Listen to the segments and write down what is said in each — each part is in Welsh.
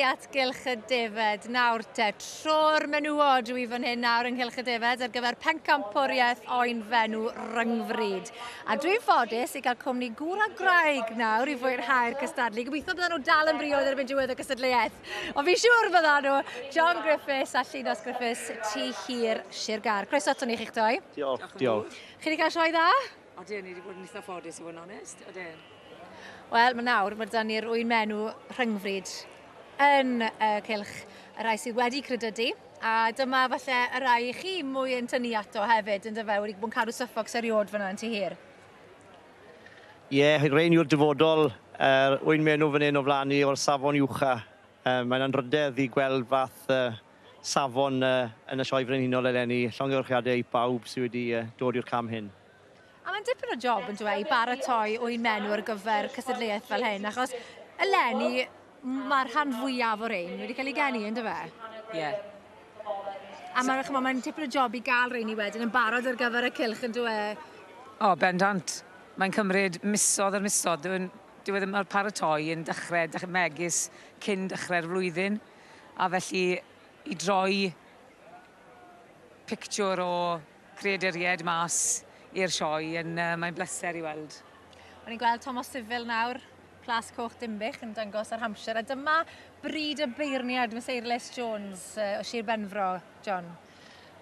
chi at Gylch y Defed nawr te. Tro'r menywod dwi fan hyn nawr yng Nghylch y Defed ar gyfer pencampwriaeth oen fenw ryngfryd. A dwi'n ffodus i gael cwmni gŵr a gwraig nawr i fwynhau'r cystadlu. Gobeithio byddan nhw dal yn briod erbyn diwedd y gystadleuaeth. Ond fi'n siŵr byddan nhw. John Griffiths a Llinos Griffiths, Tŷ Hir, Sir Gâr. Croeso aton ni chi'ch doi. Diolch, diolch. Chi wedi cael sioe dda? Odyn, ni wedi bod yn eitha ffodus i fod yn onest. Odyn. Wel, mae nawr, mae 'da ni'r ŵyn menw rhyngfryd yn y cylch, y rhai sydd wedi credydu, a dyma falle y rhai i chi mwy yn tynnu ato hefyd, yn dyfe, wedi bod yn cadw Suffolks eriod fyna yn Tŷ Hir. Ie, yeah, rhain yw'r dyfodol, yr ŵyn menw fan hyn o flaen ni o'r safon uwcha. Mae'n anrhydedd i gweld fath safon yn y Sioe Frenhinol eleni. Llongyfarchiadau i bawb sydd wedi dod i'r cam hyn. A mae'n dipyn o job yn dyw e i baratoi ŵyn menw ar gyfer cystadleuaeth fel hyn, achos eleni mae'r rhan fwyaf o'r rhein wedi cael eu geni, yn dyfe? Ie. Yeah. A mae'n ch'mo' mae'n tipyn o job i gael rheini wedyn yn barod ar gyfer y cylch yn dyw e? O, bendant. Mae'n cymryd misodd ar misodd. Dyw, dyw e ddim, mae'r paratoi yn dechrau, dechrau megis cyn dechrau'r flwyddyn. A felly i droi pictiwr o creaduriaid mas i'r sioe yn uh, mae'n bleser i weld. O'n i'n gweld Thomas Civil nawr, Plas Coch Dinbych yn dangos ar Hampshire, a dyma bryd y beirniad Miss Eirlys Jones o Sir Benfro, John.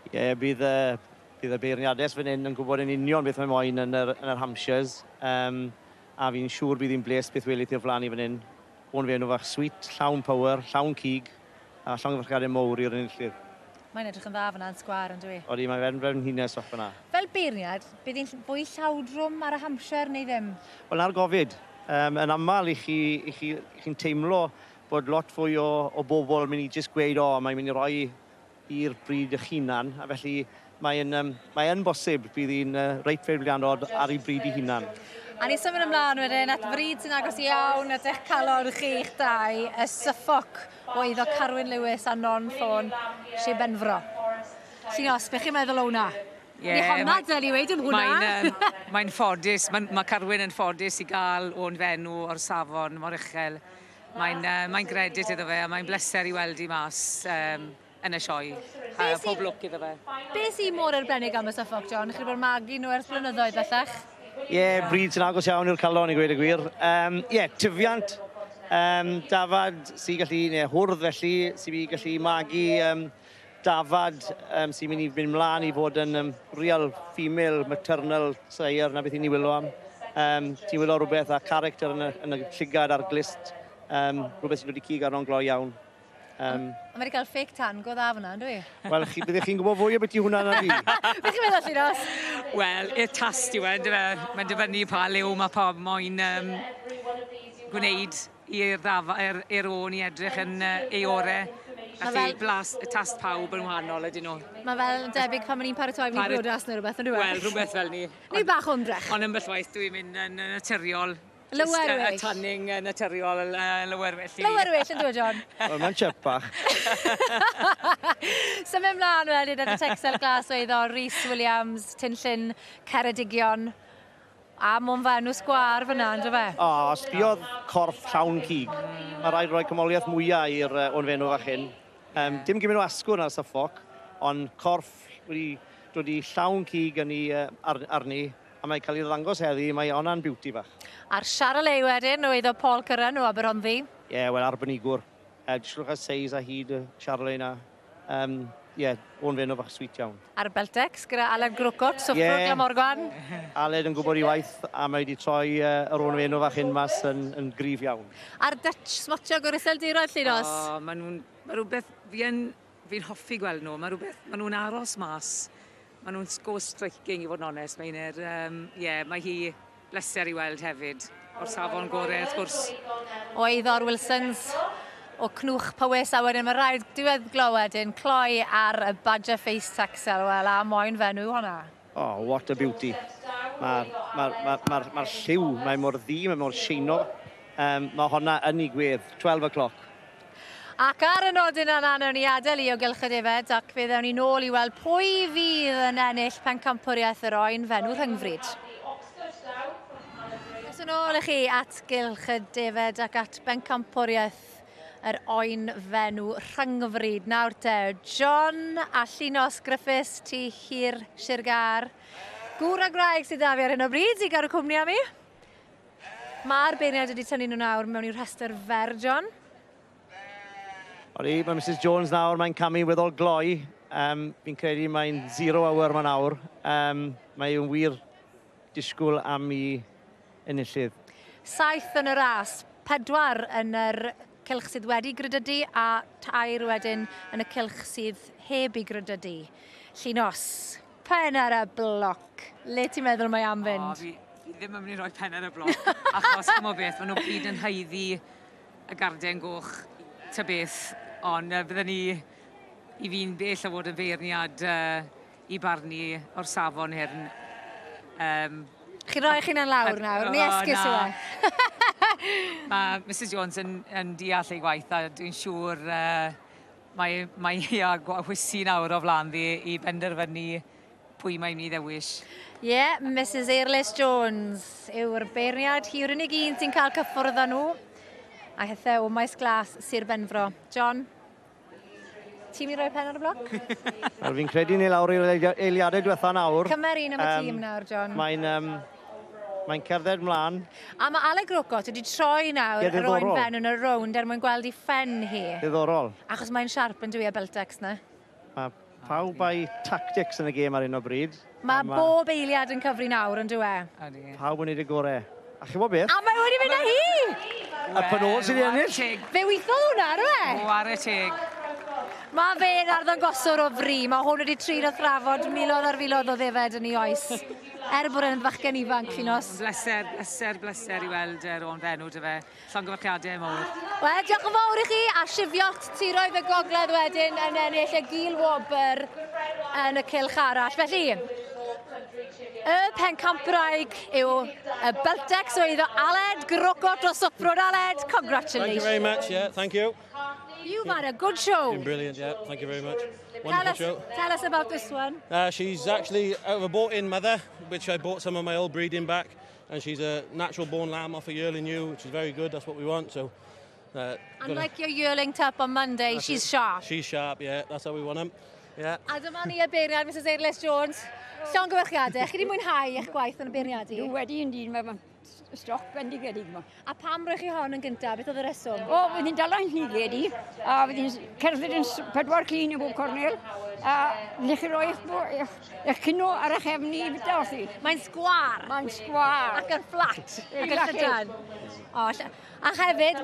Ie, yeah, bydd, uh, bydd y beirniades fan hyn yn gwybod yn union beth mae moyn yn yr, yn yr Hampshires. Um, a fi'n siŵr bydd hi'n bles beth welith i'r flaen i fan hyn. O'n fe enw fach sweet, llawn power, llawn cig, a llongyfarchiadau mowr i'r enillydd. Mae'n edrych yn dda fyna yn sgwâr yn dyw? Odi, mae fe'n frenhines fach fyna. Fel beirniad, bydd hi'n fwy llawdrwm ar y Hampshire neu ddim? Wel, 'na'r gofid. Um, yn aml i chi, i chi, chi'n teimlo bod lot fwy o, o bobl yn mynd i jyst gweud, o, mae'n mynd i roi i'r bryd eich hunan, a felly mae'n um, mae yn bosib bydd hi'n uh, reit feirniadol ar ei bryd ei hunan. A ni symud ymlaen wedyn at fryd sy'n agos iawn at eich calon chi'ch dau, y Suffolk o eiddo Carwyn Lewis a Non Ffôn, Sir Benfro. Llinos, beth chi'n meddwl o hwnna? Ie. Ni honna dyl i weud am hwnna. Mae'n um, mae ffodus, mae, mae Carwyn yn ffodus i gael o'n fenw o'r safon mor uchel. Mae'n uh, mae gredit iddo fe a mae'n bleser i weld i mas um, yn y sioe. A pob lwc iddo fe. Be sy'n mor arbennig am y Suffolk, John? Chi wedi bod yn magu nhw ers blynyddoedd bellach? Ie, yeah, bryd sy'n agos iawn i'r calon i gweud y gwir. Ie, um, yeah, tyfiant, um, dafad sy'n gallu, neu hwrdd felly, sy'n gallu magu um, dafad um, sy'n mynd i fynd mlaen i fod yn um, real female maternal sire, na beth i ni wylo am. Um, ti'n wylo rhywbeth a character yn y, yn y llygad a'r glist, um, rhywbeth sy'n dod i cig arno'n gloi iawn. Um, a mae wedi cael fake tan go dda fyna, ynddo i? Wel, chi, byddech chi'n gwybod fwy o beth i hwnna na fi. Beth chi'n meddwl, Llinos? Wel, i'r tast yw e, yndyfe? Mae'n dibynnu pa liw mae pawb moyn um, gwneud i'r ddafa, i'r, i'r ôn i edrych yn uh, ei ore. Felly fel... blas, y tast pawb yn wahanol ydyn nhw. Mae fel debyg pan ma'n ni'n paratoi fynd i briodas neu rhywbeth, yndyw e? Wel, rhywbeth fel ni. Neu bach o ymdrech. Ond ambell waith dwi'n mynd yn naturiol. Lower well. Y tanning naturiol lower well. Lower well yn dweud, John. Wel, mae'n chip bach. Symud ymlaen wedyn at y Texel Glas o eiddo Rhys Williams, Tinllyn, Ceredigion. A mwyn fe enw sgwâr fyna, ynddo fe? O, sbiodd corff llawn cig. Mae rhaid rhoi cymoliaeth mwyaf i'r uh, o'n fenw fach hyn. Um, dim gymaint o asgwrn ar Suffolk, ond corff wedi dod i llawn cig yn ei, uh, ar, arni, a mae'n cael ei ddangos heddi, mae honna'n beauty fach. A'r Charolais wedyn, o eiddo Paul Curran o Aberhonddu. Ie, yeah, wel, arbenigwr. Disgwyl cael seis a hyd y Charolais na. Um, ie, yeah, o'n fenw fach sweet iawn. A'r Beltex gyda Aled Grocott, Suffolk, yeah. Glamorgan. Aled yn gwybod ei waith a mae wedi troi uh, yr o'n fenw fach hyn mas yn, yn gryf iawn. A'r Dutch smotiog o'r Iseldiroedd, Llinos? O, maen nhw'n... Mae rhywbeth... Fi yn... Fi'n hoffi gweld nhw. Mae rhywbeth... Maen nhw'n aros mas. Maen nhw'n go striking i fod yn onest. Mae'n... Um, yeah, mae hi bleser i weld hefyd. O'r safon gorau, wrth gwrs. O eiddo'r Wilsons o Cnwch Powys, a wedyn mae rhaid diwedd glo wedyn, cloi ar y Badger Face Texel, wel, a moyn fenw hwnna. Oh, what a beauty. Mae'r ma, ma, ma, ma lliw, mae mor ddu, mae mor sheino. Um, mae honna yn ei gwedd, 12 o'clock. Ac ar y nodyn yna, nawn ni adael i o Gylch y Defed ac fe ddewn ni nôl i weld pwy fydd yn ennill pencampwriaeth yr oen fenw rhyngfryd. Croeso nôl i chi at Gylch y Defed ac at bencampwriaeth yr oen fenw rhyngfryd. Nawr te, John a Llinos Griffiths, Tŷ Hir Sir Gâr. Gŵr a gwraig sydd 'da fi ar hyn o bryd i gadw cwmni am i. Mae'r beirniad wedi tynnu nhw nawr mewn i'r rhestr fer, John. Odi, mae Mrs Jones nawr, mae'n camu weddol gloi. Fi'n credu mae'n zero hour ma nawr. Mae yn wir disgwyl am i enillydd. 7 yn y ras, 4 yn yr cylch sydd wedi grydydu a 3 wedyn yn y cylch sydd heb i grydydu. Llinos, pen ar y bloc. Le ti'n meddwl mae am fynd? O, fi ddim yn mynd i roi pen ar y bloc, achos ch'mo beth, maen nhw gyd yn haeddu y garden goch ta beth, ond bydden ni, i fi'n bell o fod yn feirniad i barnu o'r safon hyn. Chi'n rhoi eich hunan lawr nawr, ni esgus yw e. Mae Mrs Jones yn deall ei gwaith a dwi'n siŵr mae hi a hwysi nawr o flaen ddi i benderfynu pwy mae'n mynd i ddewis. Ie, yeah, Mrs Eirlys Jones yw'r beirniad. Hi yw'r unig un sy'n cael cyffwrdd â nhw. A hethau o Maes Glas, Sir Benfro. John, ti'n mynd i roi pen ar y bloc? Wel, fi'n credu ni lawr i'r eiliadau diwetha nawr. Cymer un am y tîm nawr, John. Mae'n cerdded mlaen. A mae Alec Rocot wedi troi nawr yr oen fen yn y rownd er mwyn gweld ei phen hi. Diddorol. Achos mae'n siarp yn dwi e Beltex na. Mae pawb a'i tactics yn y gêm ar un o bryd. Mae bob eiliad yn cyfri nawr yn dwi e. Pawb yn neud y gorau. A chi'n gwybod beth? A mae wedi mynd â hi! Y penôl sydd wedi ennill. Fe weithodd hwnna, ar e? Ware teg. Mae fe'n arddangoswr o fri. Mae hwn wedi trin o thrafod miloedd ar filoedd o ddefed yn ei oes. Er bod e'n fachgen ifanc, Llinos. Bleser, bleser, bleser i weld yr o'n fenw dy fe. Llongyfarchiadau mawr. Wel, diolch yn fawr i chi, a Sifiot Tiroedd y Gogledd wedyn yn ennill y gil wobr yn y cylch arall. Felly, y pencampwraig yw y Beltex o eiddo Aled Grocot o Sopron. Aled, congratulations. Thank you very much, yeah, thank you. You've had a good show. Been brilliant, yeah, thank you very much. Wonderful show. Tell us about this one. She's actually out of a bought-in mother, which I bought some of my old breeding back, and she's a natural-born lamb off a yearling ewe, which is very good, that's what we want. So, and like your yearling tup on Monday, she's sharp. She's sharp, yeah, that's how we want them. Yeah. A dyma ni y beirniad, Mrs Eirlys Jones. Llongyfarchiadau, chi wedi mwynhau eich gwaith yn y beirniadu? Dwi wedi yn dyn, mae stoc bendigedig yma. A pam roi chi hon yn gyntaf? Beth oedd y reswm? O, fydd hi'n dala yn llyged i, a fydd hi'n cerdded yn 4 clun i bob cornel, a ddech chi roi eich cino ar eich chefn i fita wrthi. Mae'n sgwar. Mae'n sgwar. Ac yn fflat. Ac yn llydan. O, a hefyd,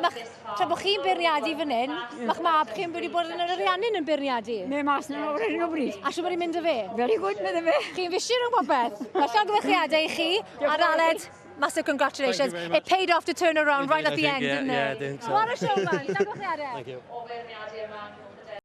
tra bod chi'n beirniadu fan hyn, ma'ch mab chi'n wedi bod yn yr Ariannin yn beirniadu. Mae mas yn o'r hyn o bryd. A siwr bod hi'n mynd â fe? Very good, medde fe. Chi'n fysi rhwng popeth. Mae llongyfarchiadau i chi, a'r Aled, massive congratulations. It paid off to turn around right at the end, didn't it? Yeah, it did. What a show, man. Llongyfarchiadau. Thank you.